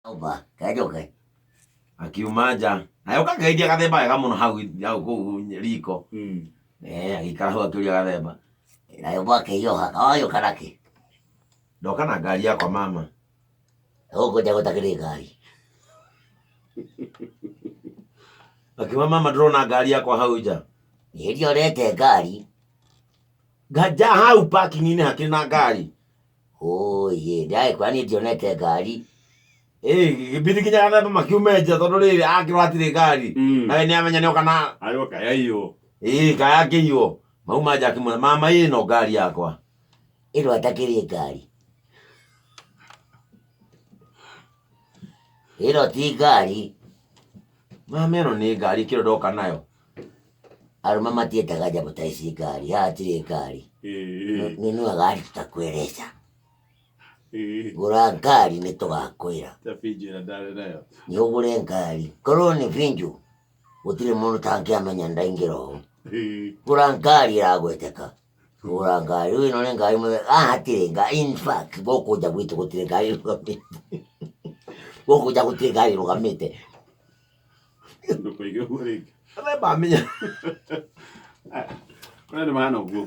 Oba, kenjoke. Akiuma nja agĩũka akĩgeithia gathemba wega mũno hau hau kũu riko. Eh, agĩikara hau akĩũria gathemba. Nayo makĩhiũha, wagĩũka nakĩ? Ndoka na ngari yakwa mama. Gũkũ nja gũtakĩrĩ ngari. Akiuma mama ndĩrona ngari yakwa hau nja. Hĩndĩ ĩyo ũrete ngari. Nja hau parking-inĩ hakĩrĩ na ngari. Ũũi ndagĩkora niĩ ndionete ngari. Gĩbindi nginya gathemba makiume nja tondũ rĩrĩ akĩrwo hatirĩ ngari. Nawe nĩ amenya nĩoka na Ayoka yaiywo. Ĩĩ kaya akĩiywo. Mauma nja akĩmwĩra mama ĩno ngari yakwa. Ĩno atakĩrĩ ngari. Ĩno ti ngari. Mama ĩno nĩ ngari kĩro ndoka nayo. Arũme matiĩtaga nyamũ ta ici ngari, haha hatirĩ ngari. Nunua gari tutakueleza. Gũra ngari nĩ tũgakwĩra. Ta binjo ĩrĩa ndarĩ nayo. Nĩ ũgũre ngari. Korwo nĩ binjo, gũtirĩ mũndũ ũtangĩamenya ndaingĩra ũũ. Gũra ngari ĩragweteka. Gũra ngari, rĩu ĩno nĩ ngari mũthemba, haha hatirĩ ngari, in fact gũkũ nja gwitũ gũtirĩ ngari ĩrũgamĩte. Gũkũ nja gũtirĩ ngari ĩrũgamĩte. Ndũkoige ũguo rĩngĩ. Gathemba amenya. Kũrĩa nĩ mahana ũguo.